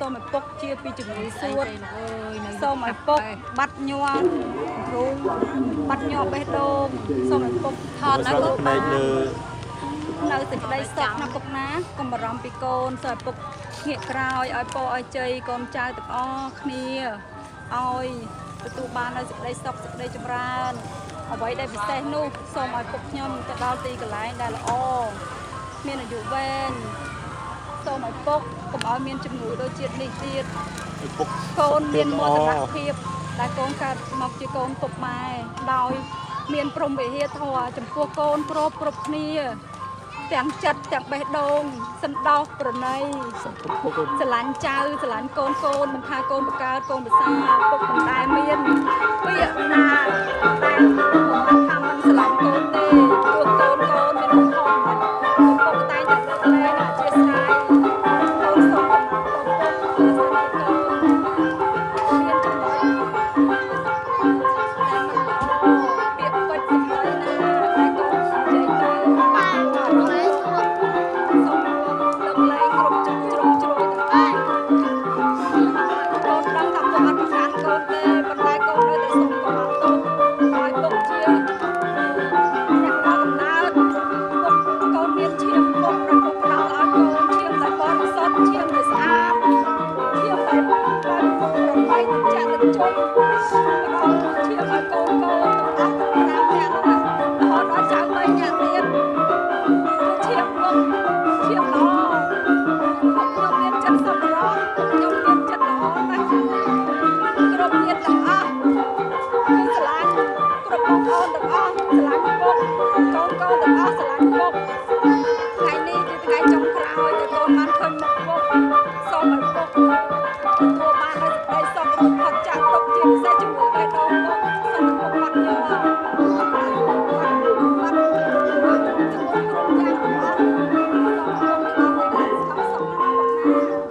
សូមឲ្យពុកជាពីជំងឺសួត អើយនៅ សូមឲ្យពុកបាត់ញ័ររូងបាត់ញ័របេះដូងសូមឲ្យពុក ថតណាកូន ភ្នែកលើ នៅសេចក្តីសុខណាពុកណាកុំបារម្ភពីកូនសូមឲ្យពុកងាកក្រោយឲ្យពោឲ្យជ័យកូនចៅទាំងអស់គ្នាឲ្យទទួលបាននៅសេចក្តីសុខសេចក្តីចម្រើនអ្វីដែលពិសេសនោះសូមឲ្យពុកខ្ញុំទៅដល់ទីកន្លែងដែលល្អមានអាយុវែងសូមឲ្យពុកកុំឲ្យមានជំងឺដូចជាតិនេះទៀត ឪពុក កូនមានមោទនភាពដែលកូនកើតមកជាកូនពុកម៉ែដោយមានព្រំវិហារធម៌ចំពោះកូនគ្រប់គ្រប់គ្នា ទាំងចិត្តទាំងបេះដូងសន្តោសប្រណី ពុក ស្រឡាញ់ចៅស្រឡាញ់កូនកូនមិនថាកូនបកើតកូនប្រសាពុកមិនដែលមានពាក្យណាដែលមិនថាមិនស្រឡាញ់កូនទេព្រោះកូនកូនមានកំហុសមិនពុកតែងតែលើកលែងអធិស្ឋានកូនសូមកំណត់ពុកបើសិនជាកូនមានចំណុចដែលមិនល្អពាក្យពេចន៍សម្ដីណាដែលកូននិយាយទៅបាក់អារម្មណ៍ សូមលើកលែងគ្រប់ជ្រុងជ្រោយទាំងអស់កូនដឹងថាពុកអត់ប្រកាន់កូនទេប៉ុន្តែកូននៅតែសូមកំណត់ទោសឲ្យពុកជាអ្នកផ្ដល់កំណើតពុកកូនមានឈាមពុកដែលពុកផ្ដល់ឲ្យកូនឈាមដែលបរិសុទ្ធឈាមដែលស្អាតឈាមដែលដែលពុកប្របីត្រជាក់ត្រជុំផ្ដល់ឈាមឲ្យកូនកូនទាំងអស់ទាំង5នាក់នោះរហូតដល់ចៅ3នាក់ទៀត ឈាមពុកឈាមល្អពុកខ្ញុំមានចិត្តសប្បុរសពុកខ្ញុំមានចិត្តល្អណាស់គ្រប់ញាតិទាំងអស់គឺស្រឡាញ់គ្រប់បងប្អូនទាំងអស់ស្រឡាញ់ពុកកូនកូនទាំងអស់ស្រឡាញ់ពុកថ្ងៃនេះជាថ្ងៃចុងក្រោយដែលកូនបានឃើញមុខពុកសូមឲ្យពុកទទួលបាននូវសេចក្តីសុខរួចផុតចាកទុក្ខជាពិសេសជំងឺបេះដូងពុកសូមឲ្យពុកបាត់ញ័របាត់បាត់ជំងឺគ្រប់យ៉ាងទាំងអស់ សូមអរគុណដល់អ្នកដែលស្ដាប់សុខណាស់បងណា